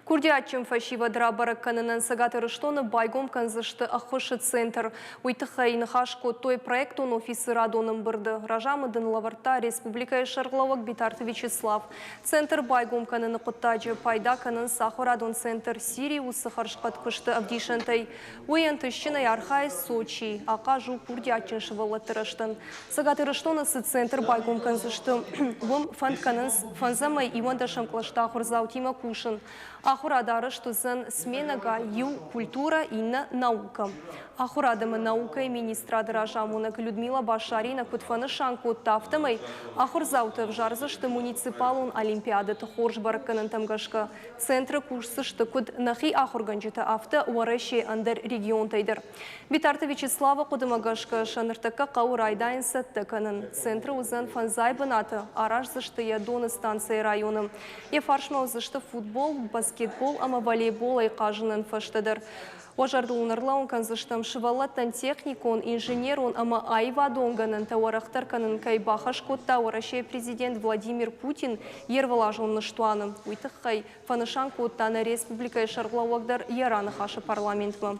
Курдиатджын фӕсивӕд рабӕрӕг кӕнынӕн Цӕгат Ирыстоны байгом кӕндзысты ӕххуысы центр. Уый тыххӕй ныхас кодтой проектон офисы радон ӕмбырды. Разамынд ын лӕвӕрдта республикӕйы сӕргълӕууӕг Битарты Вячеслав. Центр байгом кӕныны хъуыддаджы пайда кӕнынц ахуырадон центр «Сириус»-ы хӕрзхъӕд куысты ӕвдисӕнтӕй. Уый ӕнтыстджынӕй архайы Сочийы, ахъаз у курдиатджын сывӕллӕтты рӕзтӕн. Цӕгат Ирыстоны цы центр байгом кӕндзысты, уым фӕнд кӕнынц фӕндзӕмӕй иуӕндӕсӕм кълӕсты ахуырдзаутимӕ кусын. Ахуырад арӕзт уыдзӕн сменӕгай, иу культурӕ, иннӕ наукӕ. Ахуырад ӕмӕ наукӕйы министрады разамонӕг Людмила Башарина куыд фӕнысан кодта, афтӕмӕй ахуырдзауты ӕвзардзысты муниципалон олимпиадӕты хорз бӕрӕггӕнӕнтӕм гӕсгӕ. Центры кусдзысты куыд нӕхи ахуыргӕнджытӕ, афтӕ Уӕрӕсейы ӕндӕр регионтӕй дӕр. Битарты Вячеславы хъуыдымӕ гӕсгӕ сӕ ныртӕккӕ хъӕуы райдайын цӕттӕ кӕнын. Центры уыдзӕн фӕндзай бынаты, араздзысты йӕ Доны станцӕйы районы. Йӕ фарсмӕ уыдзысты футбол, баскетбол ӕмӕ волейболӕй хъазынӕн фӕстӕдӕр. Уӕ зӕрдыл уын ӕрлӕууын кӕндзыстӕм, сывӕллӕттӕн техникон, инженерон ӕмӕ аивадон гӕнӕнтӕ уӕрӕхдӕр кӕнын кӕй бахӕс кодта Уӕрӕсейы президент Владимир Путин йе рвылазон ныстуаны. Уый тыххӕй фӕнысан кодта нӕ республикӕйы сӕргълӕууӕг дӕр йӕ раныхасы парламентмӕ.